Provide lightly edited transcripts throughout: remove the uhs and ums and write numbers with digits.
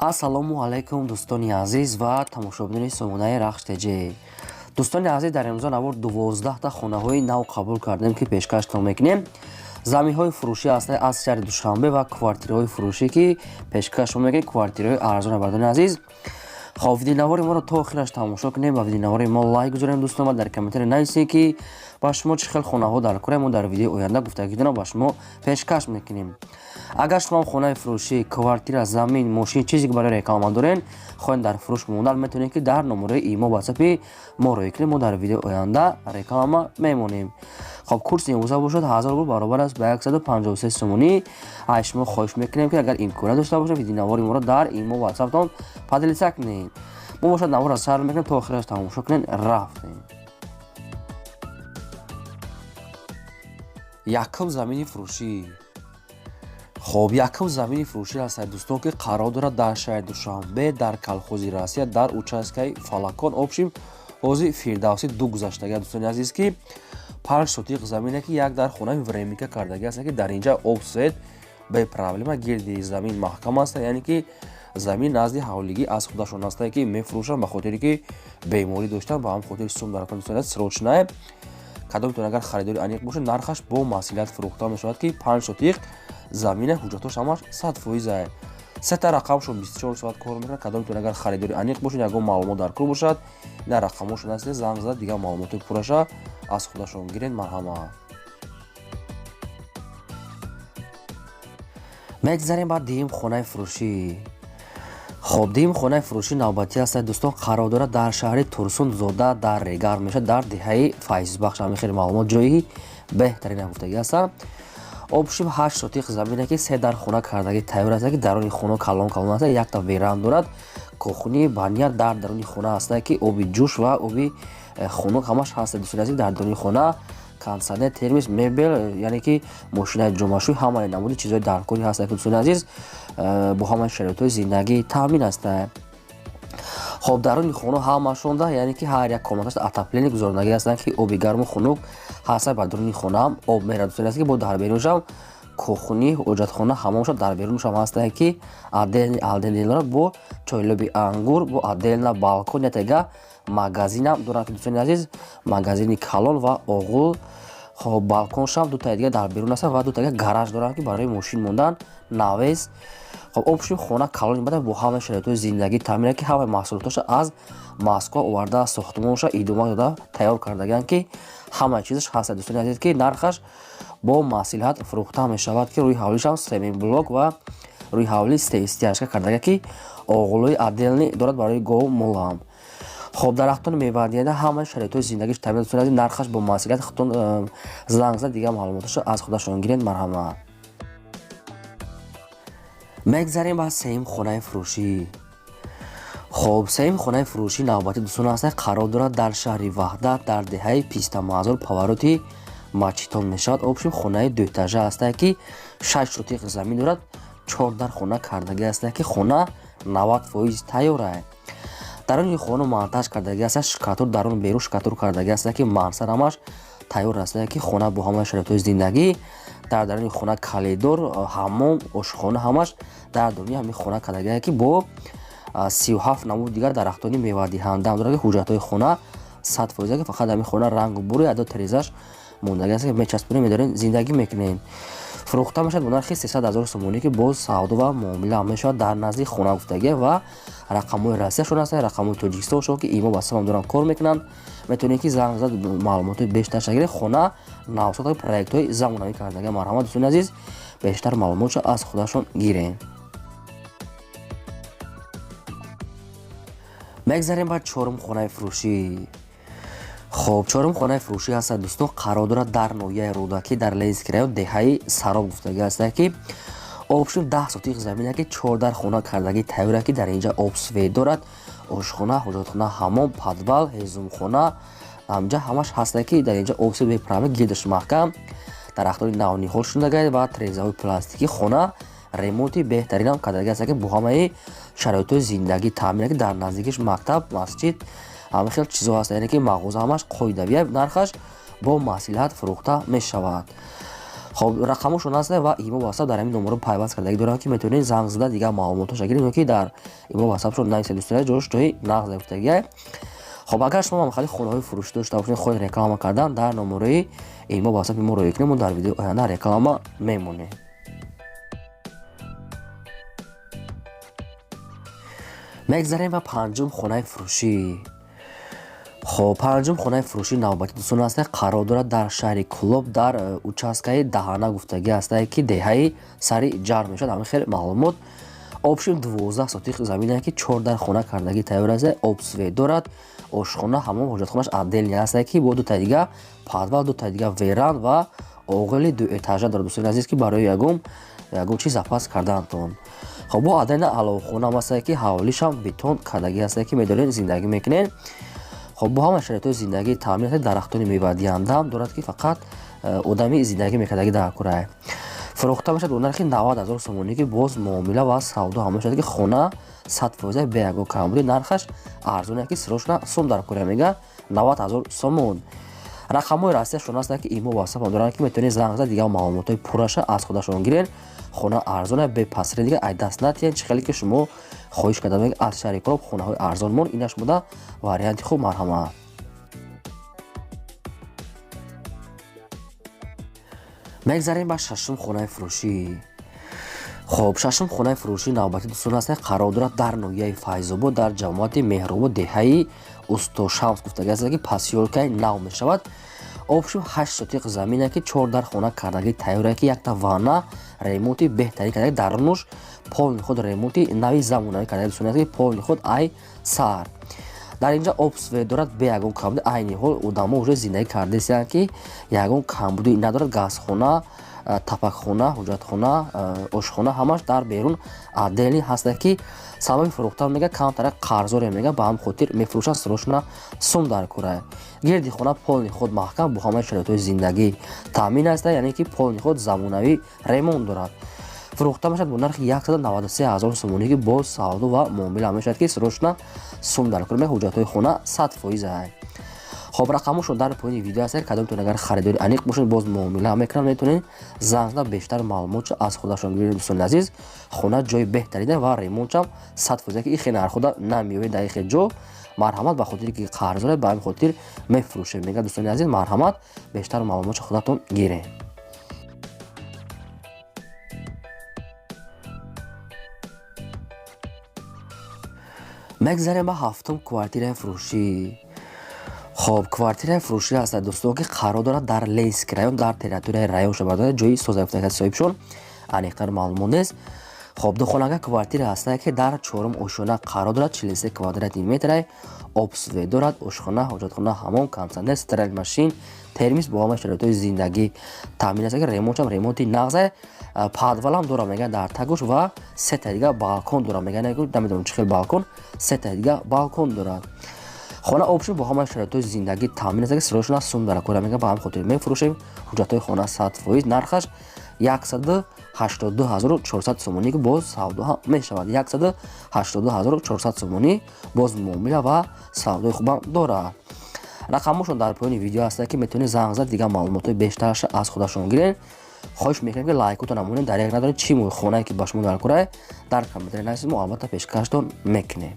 Ассалому алайкум, дӯстони азиз ва тамошобинони сомонаи Рахш ТЖ. Дӯстони азиз, дар имрӯза навор 12та хонаҳои нав қабул кардем, ки пешкаштон мекунем. Заминҳои фурӯшӣ ҳастанд аз шаҳри Душанбе ва квартираҳои фурӯшӣ, ки пешкашшон мекунем, квартираҳои арзон. Бардони азиз, хоб, видеонавори моро то охираш тамошо кунем ва видеонавори мо лайк гузорем, дӯстон, ва дар комментария нависем, ки ба шумо чӣ хел хонаҳо дар кора. Мо дар видеои оянда гуфтагидона ба шумо пешкаш мекунем. Агар шумо хонаи фурӯшӣ, квартира, замин, мошин, чизе ки барои реклама дорен, хоҳем дар фурӯш мондан, метавонед, ки дар номерои имо, ватсапи мо роҳӣ кунед. Мо дар видеои оянда реклама мемонем. Хоб, курси имрӯза бошад 1000 рубл, баробар аст ба 153 сомонӣ. Аз шумо хоҳиш мекунем, ки агар имконият дошта бошад, видеонавори моро дар имо, ватсаптон поделиться кунед. Мо бошад наворро сар мекунем, то охираш тамошо кунед. Рафтем. Якум замини фурӯшӣ. Хоб, якум замини фурӯшӣ ҳастад, дӯстон, ки қарор дорад дар шаҳри Душанбе, дар колхози Россия, дар участкаи Фалакон, общим ҳозир Фирдавсӣ ду гузаштага, дӯстони азиз, ки 5 сотиқ замине, ки як дар хонаи временка кардаги аст, ки дар инҷа об свет бепроблема, гирди замин маҳкам аст, яъне ки замин назди ҳавлигӣ аз худашон аст, ки мефурӯшанд ба хотире ки беморӣ доштан, ба ҳам хотири сум дар дӯстони азиз, срочная. Кадомтон агар харидори аниқ бошад, нархаш бо масъулият фурӯхта мешавад, ки 5 сотиқ замина, ҳуҷҷатош ҳамаш 100%. Сета рақамшон 24 соат кор мекунад. Кадомтон агар харидори аниқ бошад, ягон маълумот дар кор бошад, ина рақамошон аст, занг зад, дигар маълумоти пурраша аз худашон гиред. Марҳамат. Мегзарем ба дуюм хонаи фурӯшӣ. Хоб, дуюм хонаи фурӯшӣ навбатӣ ҳастад, дӯстон, қарор дорад дар шаҳри Турсунзода, дар Регар мешавад, дар деҳаи Файзбахш. Ҳамин хеле маълумот ҷои беҳтарина гуфтагӣ ҳастанд. Общим 8 сотиқ замине, ки се дар хона кардагӣ тайёр аст, ки даруни хона калон калон аст, якта веранд дорад, кухни, баня дар даруни хона аст, ки оби ҷӯш ва оби хунук ҳамаш ҳаст. Дӯстони азиз, дар даруни хона кондитсионер, термос, мебел, яъне ки мошинаи ҷомашӯй, ҳамаи намуди чизҳои даркорӣ ҳаст, ки дӯстони азиз, бо ҳамаи шароитҳои зиндагӣ таъмин аст. Хоб, даруни хона ҳамашонда, яъне ки ҳар як комнаташ отопление гузарондагӣ ҳастанд, ки оби гарму хунук ҳаста, ба даруни хонаам об мерад, дӯстони азиз, ки бо дар беруншам кухни, ҳоҷатхона, ҳамомша дар беруншам ҳастанд, ки отдельный отдельный дорад, бо чойлоби ангур, бо отдельно балкон, ятега магазинам дорад, ки дӯстони азиз, магазини калон ва оғул. Хоб, балконшам дутаи дига дар берун ҳастанд ва дутаи дига гараж доранд, ки барои мошин мондан навес. Хоб, общим хона калони бада, бо ҳамаи шароитҳои зиндагӣ таъмин, ки ҳамаи маҳсулотоша аз Москва оварда, сохтмонша идома дода тайёр кардагианд, ки ҳамаи чизаш ҳаст, дӯстони азиз, ки нархаш бо маслиҳат фурӯхта мешавад, ки рӯи ҳавлишам семинблок ва рӯи ҳавли стяжка кардага, ки оғулҳои отдельный дорад барои гову молам. Хоб, дарахтони мевадиҳанда, ҳамаи шароитҳои зиндагиш таъмин, дӯстони азиз, нархаш бо маслиҳат. Худтон занг зад, дигар маълумоташо аз худашон гиред. Марҳамат. Мегзарем ба сеюм хонаи фурӯшӣ. Хоб, сеюм хонаи фурӯшӣ навбати, дӯстон, аст, қарор дорад дар шаҳри Ваҳдат, дар деҳаи Пистамазор, повороти Мачитон мешавад. Общим хонаи дуэтажа ҳастае, ки 6 сотиқ замин дорад, 4 дар хона кардагӣ ҳастае, ки хона 90% тайёрае. Даруни хона монтаж кардагӣ аст, шкатур дарун берун шкатур кардагӣ аст, ки мансар ҳамаш тайёр аст, ки хона бо ҳамаи шароитҳои зиндагӣ. Дар даруни хона калидор, ҳаммом, ошхона ҳамаш дар даруни ҳамин хона кардагӣ, ки бо 37 намуди дигар дарахтони мевадиҳанда дорад, ки ҳуҷҷатҳои хона 100%, ки фақат ҳамин хона рангу бури адо терезаш мондагӣ аст, ки мечаспонем, медорем, зиндагӣ мекунем. Фурӯхта мешавад бо нархи 300 ҳазор сомонӣ, ки боз савдо ва муомила мешавад. Дар назди хона гуфтагӣ ва рақамҳои Россияшон ҳастанд, рақамҳои Тоҷикистоншон, ки имо ватсапам доранд, кор мекунанд. Метавонед, ки занг зад, маълумотҳои бештар гиред. Хона навсота, проектҳои замонавӣ кардага. Марҳамат, дӯстони азиз, бештар маълумотшо аз худашон гирем. Мегзарем ба чорум хонаи фурӯшӣ. Хоб, чорум хонаи фурӯшӣ ҳастад, дӯстон, қарор дорад дар ноҳияи Рӯдакӣ, дар Ленинский район, деҳаи Сароб гуфтагӣ ҳастад, ки общим 10 сотиқ замина, ки 4 дар хона кардагӣ тайёр, ки дар инҷа об свет дорад, ошхона, ҳоҷатхона, ҳамом, подвал, ҳезумхона ҳамҷа ҳамаш ҳаста, ки дар инҷа об свет бепроблем, гирдаш маҳкам, дарахтони навниҳол шудагай ва трезаҳои пластикӣ. Хона ремонти беҳтаринам кардагӣ аст, ки бо ҳамаи шароитҳои зиндагӣ таъмин, ки дар наздикиш мактаб, масҷид, ҳама хел чизҳо ҳаст, яъне ки мағоза ҳамаш қоидавия. Нархаш бо маслиҳат фурӯхта мешавад. Хоб, рақамошон ҳаст ва имо ватсап дар ҳамин номерро пайваст кардагӣ дорам, ки метавонед занг зада дигар маълумотҳоша гиред ё ки дар имо ватсапшон нависед, дӯстони азиз, ҷош ҷои нағз гуфтагиай. Хоб, агар шумо ҳам хеле хонаҳои фурӯшӣ дошта бошед, хоҳед реклама кардан, дар номерои имо ватсапи мо роҳӣ кунед, мо дар видеои оянда реклама мемонем. Мегзарем ба панҷум хонаи фурӯшӣ. Хоб, панҷум хонаи фурӯшӣ навбати дӯстон ҳаста, қарор дорад дар шаҳри Кӯлоб, дар участкаи Даҳана гуфтагӣ ҳастае, ки деҳаи Сари Ҷар мешавад. Ҳамин хел маълумот. Общем 12 сотих заминае, ки 4 дар хона кардагӣ тайёр аст, об свет дорад, ошхона, ҳамон ҳоҷатхонаш отдельный ҳастае, ки бо дута дига подвал, дута дига веранд ва оғили дуэтажа дорад, дӯстони азиз, ки барои ягон чиз запас кардаантон. Хоб, бо отдельно аловхона ҳам ҳастае, ки ҳавлишам бетон кардагӣ ҳастае, ки медоред зиндагӣ мекунед. Хоб, бо ҳама шароитҳои зиндагӣ таъмин аст, дарахтони мевадиҳандаам дорад, ки фақат одами зиндагӣ мекардагӣ дар курае. Фурӯхта мешавад бо нархи 90 ҳазор сомонӣ, ки боз муомила ва савдо ҳам мешавад, ки хона 100% бе ягон камбуди, нархаш арзоне, ки сирошна сум дар кура мега 90 ҳазор сомон. Рақамҳои расияшон ҳастанд, ки имо ватсапам доранд, ки метавонед занг зада дигар маълумотҳои пурраша аз худашон гиред. Хона арзона, бе пасри дига ай даст натиҳед. Чӣ хеле ки шумо хоҳиш карда будед аз шаҳри Кӯлоб хонаҳои арзон мон, инаш буда варианти хуб, марҳамат. Мегзарем ба шашум хонаи фурӯшӣ. Хоб, шашум хонаи фурӯшӣ навбати дӯстон ҳаст, қарор дорад дар ноҳияи Файзобод, дар ҷамоати Меҳробод, деҳаи Устошамс гуфтагӣ аст, ки посёлкаи нав мешавад. Общем 8 сотиқ замине, ки 4 дар хона кардагӣ тайёре, ки якта ванна ремонти беҳтарин кардаги, дарунуш полный худ ремонти нави замонавӣ кардаги, дӯстони азиз, полный худ ай сар. Дар инҷа об свет дорад бе ягон камбуди. Айни ҳол одамо уже зиндагӣ кардесиянд, ки ягон камбудӣ надорад. Газхона, тапакхона, ҳуҷҷатхона, ошхона ҳамаш дар берун отдельный ҳаста, ки сабаби фурӯхтан мега камтара қарзоре мега, ба ҳам хотир мефурӯшанд, сирошна сум дар кура. Гирди хона полный худ маҳкам, бо ҳамаи шароитҳои зиндагӣ таъмин аста, яъне ки полный худ замонавӣ ремонт дорад. Фурӯхта мешавад бо нархи 193 ҳазор сомонӣ, ки боз савдо ва муомила мешавад, ки сирошна сум дар кура мега, ҳуҷҷатҳои хона 100% ай. Хоб, рақамошон дар поёни видео ҳаст. Кадомтон агар харидори аниқ бошед, боз муомила мекунанд, метавонед занг зада бештар маълумотшо аз худашон гиред. Дӯстони азиз, хона ҷои беҳтарине ва ремонтшам 100%, ки ихе нархода намеёбед дар ихе ҷо. Марҳамат, ба хотире ки қарздоре, ба ҳамин хотир мефурӯшем мега. Дӯстони азиз, марҳамат, бештар маълумотшо худатон гиред. Мегзарем ба ҳафтум квартираи фурӯшӣ. Хоб, квартираи фурӯшӣ ҳастад, дӯстон, ки қарор дорад дар Ленинский район, дар территорияи район шавад, ҷои созаёфтагӣ соҳибшон аниқтар маълумот нест. Хоб, духонага квартира ҳастае, ки дар чорум ошёна қарор дорад, 43 квадратный метрай, об свет дорад, ошхона, ҳоҷатхона, ҳамом, кондитсионер, стиральный машин, термис, бо ҳамаи шароитҳои зиндагӣ таъмин аст, ки ремонтшам ремонти нағзе, подвалам дорад мегӯяд дар тагуш ва сета дига балкон дорад мегӯяд, намедонам чӣ хел балкон, сета дига балкон дорад. Хона общем бо ҳамаи шароитҳои зиндагӣ таъмин аст, ки сирошона сум дар кора мегӯяд, ба ҳамин хотир мефурӯшем. Ҳуҷҷатҳои хона 100%, нархаш 182 400 сомонӣ, ки боз савдо ҳам мешавад. 182 400 сомонӣ, боз муомила ва савдои хубам дорад. Рақамошон дар поёни видео ҳастанд, ки метавонед занг зад дигар маълумотҳои бештарша аз худашон гиред. Хоҳиш мекунем, ки лайкотон намонед, дар як надоред, чӣ хонае ки ба шумо дар курае, дар комментария нависед, мо албатта пешкаштон мекунем.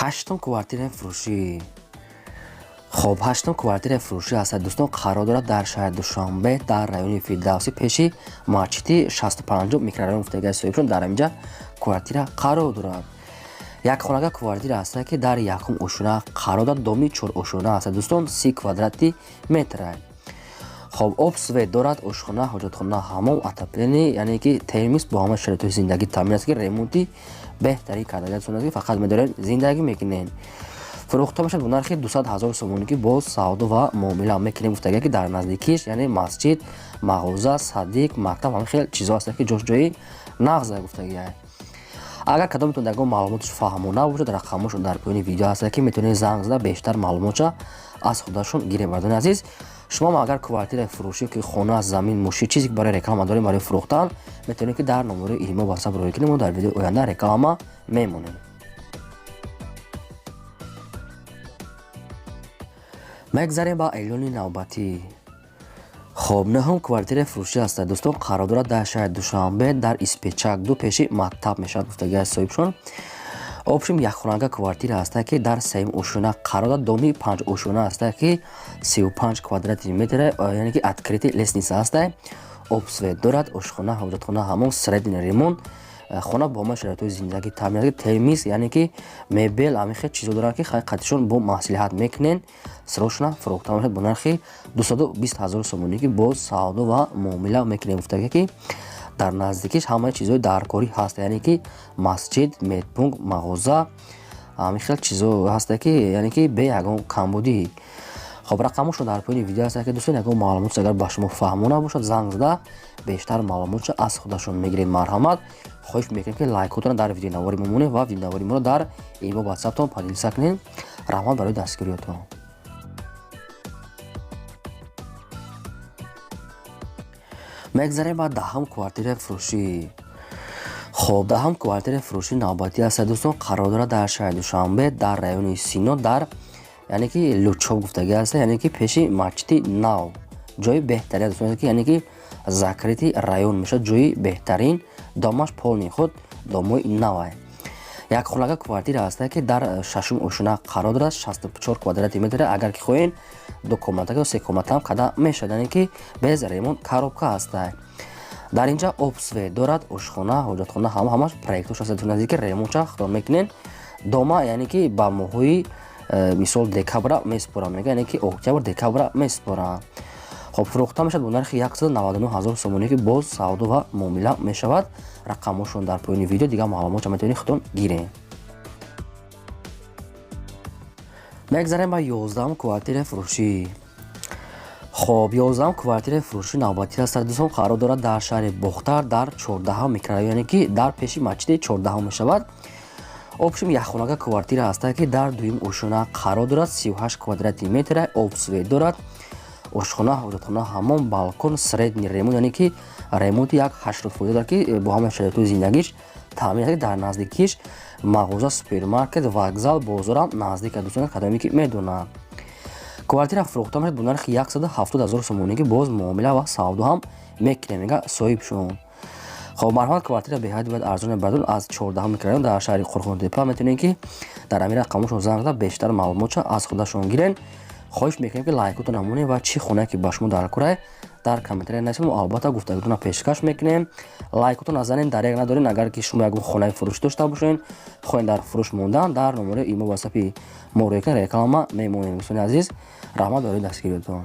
Ҳаштум квартираи фурӯшӣ. Хоб, ҳаштум квартираи фурӯшӣ ҳастад, дӯстон, қарор дорад дар шаҳри Душанбе, дар райони Фирдавсӣ, пеши масҷиди 65-ум микрорайон гуфтагӣ соҳибшон дар ҳаминҷа квартира қарор дорад. Як хонага квартира ҳастад, ки дар якум ошёна қарор дорад, доми чор ошёна ҳастад, дӯстон, 30 квадрати метра. Хоб, об свет дорад, ошхона, ҳоҷатхона, ҳамом, отопление, яъне ки термис, бо ҳамаи шароитҳои зиндагӣ таъмин аст, ки ремонти беҳтарин кардагӣ аст, ки фақат медоред зиндагӣ мекунед. Фурӯхта мешавад бо нархи 200 ҳазор сомонӣ, ки боз савдо ва муомила мекунем гуфтагӣ, ки дар наздикиш яъне масҷид, мағоза, садик, мактаб, ҳамин хел чизҳо ҳастанд, ки ҷош ҷои нағза гуфтагӣ. Агар кадомтон ягон маълумоташ фаҳмо набошад, рақамошон дар поёни видео ҳастанд, ки метавонед занг зада бештар маълумотша аз худашон гиред. Бардони азиз, шумо агар квартираи фурӯшӣ, ки хона, замин, мошин, чизе ки барои реклама дорем, барои фурӯхтан, метавонед ки дар номерои имо ватсап роҳӣ кунем, мо дар видеои оянда реклама мемонем. Мегзарем ба эълони навбатӣ. Хоб, нӯҳум квартираи фурӯшӣ ҳастад, дӯстон, қарор дорад дар шаҳри Душанбе, дар Испечак ду, пеши мактаб мешавад, гуфтагиаи соҳибшон. Общем, якхонага квартира ҳастад, ки дар сеюм ошёна қарор дорад. Доми панҷ ошёна ҳастад, ки 35 квадрати метра, яъне ки открытый лестница ҳастад, об, свет дорад, ошхона, ҳоҷатхона, ҳамон, средний ремонт. Хона бо ҳама шароитҳои зиндагӣ таъмин, термис, яъне ки мебел, ҳамин хел чизо дорад, ки хай қатишон бо маслиҳат мекунен. Срочно фурӯхта мешавад бо нархи 220 000 сомонӣ, ки боз савдо ва муомила мекунем. Гуфтага, ки дар наздикиш ҳамаи чизҳои даркорӣ ҳаст, яъне ки масҷид, медпункт, мағоза, ҳамин хел чизо ҳаста, ки яъне ки бе ягон камбудӣ. Хоб, рақамошон дар поёни видео ҳаст, ки дӯстон, ягон маълумот агар ба шумо фаҳмона бошад, занг зада бештар маълумотшо аз худашон мегиред. Марҳамат, хоҳиш мекунем, ки лайкотонро дар видеонавори мо монед ва видеонавори моро дар имо, ватсаптон поделиться кунед. Раҳмат барои дастгириётон. Мегзарем ба 10-ум квартираи фурӯшӣ. Хоб, 10-ум квартираи фурӯшӣ навбатӣ аст, дӯстон, қарор дорад дар шаҳри Душанбе, дар райони Сино, дар яъне ки Лучоб гуфтагӣ аст, яъне ки пеши масҷиди нав, ҷои беҳтарин, дӯстон, ки яъне ки закрытый район мешавад, ҷои беҳтарин. Домаш полный худ домои навай. Як хонага квартира ҳаста, ки дар шашум ошёна қарор дорад, 64 квадрати метра. Агар ки хоҳем, ду комната ё се комната ҳам када мешавад, яъне ки без ремонт, коробка ҳаста. Дар инҷа об, свет дорад, ошхона, ҳоҷатхона, ҳама ҳамаш проектош ҳаст. Наздики ремонтша худо мекунен. Дома, яъне ки ба моҳҳои мисол декабра месупорам, мега, яъне ки октябр, декабра месупорам. Хоб, фурӯхта мешавад бо нархи 199 ҳазор сомонӣ, ки боз савдо ва муомила мешавад. Рақамҳошон дар поёни видео, дигар маълумотша метавонед худтон гиред. Мегзарем ба 11-ум квартираи фурӯшӣ. Хоб, 11-ум квартираи фурӯшӣ навбатӣ аст, дӯстон, қарор дорад дар шаҳри Бохтар, дар 14-ум микрорайон, яъне ки дар пеши масҷиди 14-ум мешавад. Общем, якхонага квартира ҳаста, ки дар дуюм ошёна қарор дорад, 38 квадрати метра, об, свет дорад, ошхона, ҳоҷатхона, ҳамон, балкон, средний ремонт, яъне ки ремонти як 80% дорад, ки бо ҳама шароитҳои зиндагиш таъмин аст. Дар наздикиш мағоза, супермаркет, вокзал, бозорам наздик аст, дӯстон, кадоме ки медонанд. Квартира фурӯхта мешавад бо нархи 170 ҳазор сомонӣ, ки боз муомила ва савдо ҳам мекунем, мега соҳибшон. Хоб, марҳамат, квартира беҳад бояд арзон бардон. Аз 14-ум микрорайон дар шаҳри Қурғонтепа метавонед, ки дар ҳамин рақамошон занг зада бештар маълумотша аз худашон гирен. Хоҳиш мекунем, ки лайкотон намонед ва чӣ хонае ки ба шумо даркорае, дар комментария нависед, мо албатта гуфтагитонро пешкаш мекунем. Лайкотон назанед, дарег надоред. Агар ки шумо ягон хонаи фурӯшӣ дошта бошед, хоҳед дар фурӯш мондан, дар номерои имо, ватсапи мо реклама мемонем. Дӯстони азиз, раҳмат барои дастгириётон.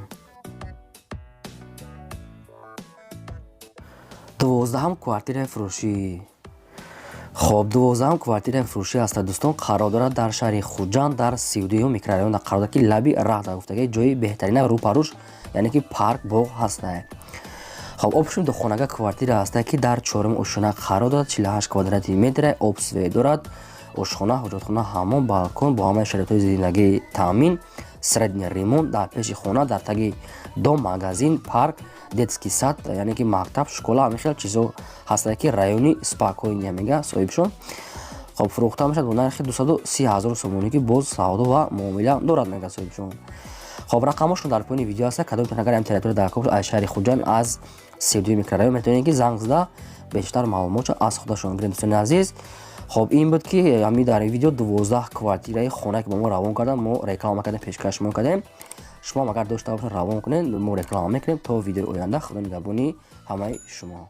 12-ум квартираи фурӯшӣ. Хоб, 12-ум квартираи фурӯшӣ ҳаста, дӯстон, қарор дорад дар шаҳри Хуҷанд, дар 32-юм микрорайон қарор дорад, ки лаби раҳ дар гуфтаги ҷои беҳтарина, рӯпаруш, яъне ки парк, боғ ҳаста. Хоб, общем, духонага квартира ҳаста, ки дар чорум ошёна қарор дорад, 48 квадрати метра, об, свет дорад, ошхона, ҳоҷатхона, ҳамом, балкон, бо ҳамаи шароитҳои зиндагӣ таъмин, средний ремонт. Дар пеши хона, дар таги дом магазин, парк, детский сад, яъне ки мактаб, школа, ҳамин хел чизо ҳастанд, ки райони спокойный, мега соҳибшон. Хоб, фурӯхта мешавад бо нархи 230 ҳазор сомонӣ, ки боз савдо ва муомила дорад, мега соҳибшон. Хоб, рақамошон дар поёни видео ҳаста. Кадомтон агар ҳам территория дар кор аз шаҳри Хуҷанд, аз 32 микрорайон, метавонед, ки занг зада бештар маълумотшо аз худашон гиред, дӯстони азиз. Хоб, ин буд, ки ҳамин дар видео 12 квартираи хона, ки ба мо равон кардам, мо реклама кардем, пешкаш мо кардем. Шумо агар дошта бошед, равон кунед, мо реклама мекунем. То видеои оянда, худо нигаҳбони ҳамаи шумо.